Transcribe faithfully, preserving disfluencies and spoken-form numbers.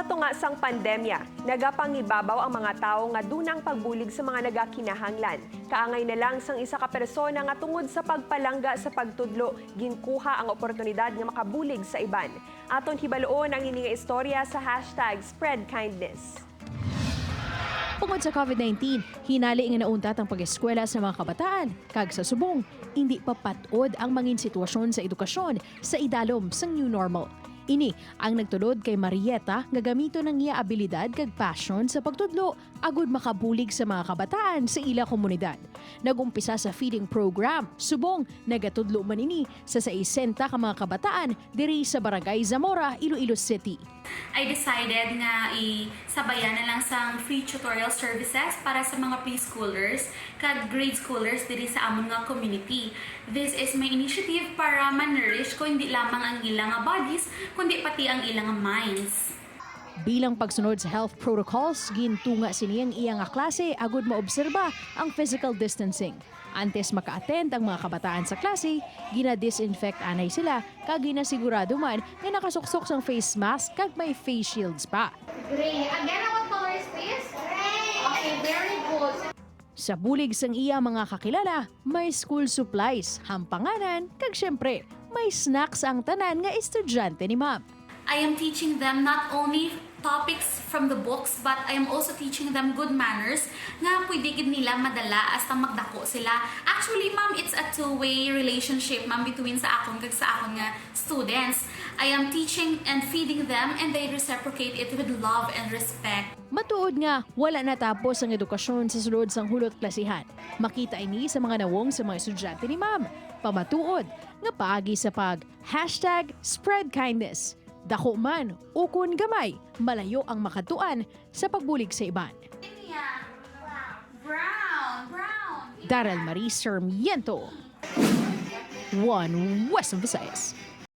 Tunga sang pandemya, nagapangibabaw ang mga tawo nga dunang pagbulig sa mga nagakinahanglan. Kaangay na lang sang isa ka persona nga tungod sa pagpalangga sa pagtudlo, ginkuha ang oportunidad nga makabulig sa iban. Aton hibaluon ang ini nga istorya sa hashtag spread kindness. Tungod sa COVID nineteen, hinali nga nauntat ang pag-eskwela sa mga kabataan, kag sa subong, hindi pa pat-od ang mangin sitwasyon sa edukasyon sa idalom sang new normal. Ini ang nagtulod kay Marieta nga gamiton ang iya abilidad kag passion sa pagtudlo agud makabulig sa mga kabataan sa ila komunidad. Nag-umpisa sa feeding program, subong nagatudlo man ini sa sesenta ka mga kabataan diri sa Barangay Zamora, Iloilo City. I decided nga isabayan na lang sang free tutorial services para sa mga preschoolers kag grade schoolers diri sa amon nga community. This is my initiative para ma-nourish ko hindi lamang ang ila nga bodies, kundi pati ang ila nga minds. Bilang pagsunod sa health protocols, gintunga sini ang iya nga klase agud maobserba ang physical distancing. Antes maka-attend ang mga kabataan sa klase, gina-disinfect anay sila kag ginasigurado man nga nakasuksok sang face mask kag may face shields pa. Gray. Again, what color is this? Gray. Okay, very good. Sa bulig sang iya mga kakilala, may school supplies, hampanganan, kag syempre, may snacks ang tanan nga estudyante ni Ma'am. I am teaching them not only topics from the books, but I am also teaching them good manners nga pwede gid nila madala hasta magdako sila. Actually, ma'am, it's a two-way relationship, ma'am, between sa akon kag sa akon nga students. I am teaching and feeding them, and they reciprocate it with love and respect. Matuod nga wala natapos ang edukasyon sa sulod sang hulot klasihan. Makita ini sa mga nawong sa mga estudyante ni Ma'am. Pamatuod nga paagi sa pag hashtag spread kindness. Dako man ukon gamay, malayo ang makadtuan sa pagbulig sa iban. Brown, brown. Daryl Marie Sarmiento, One Western Visayas.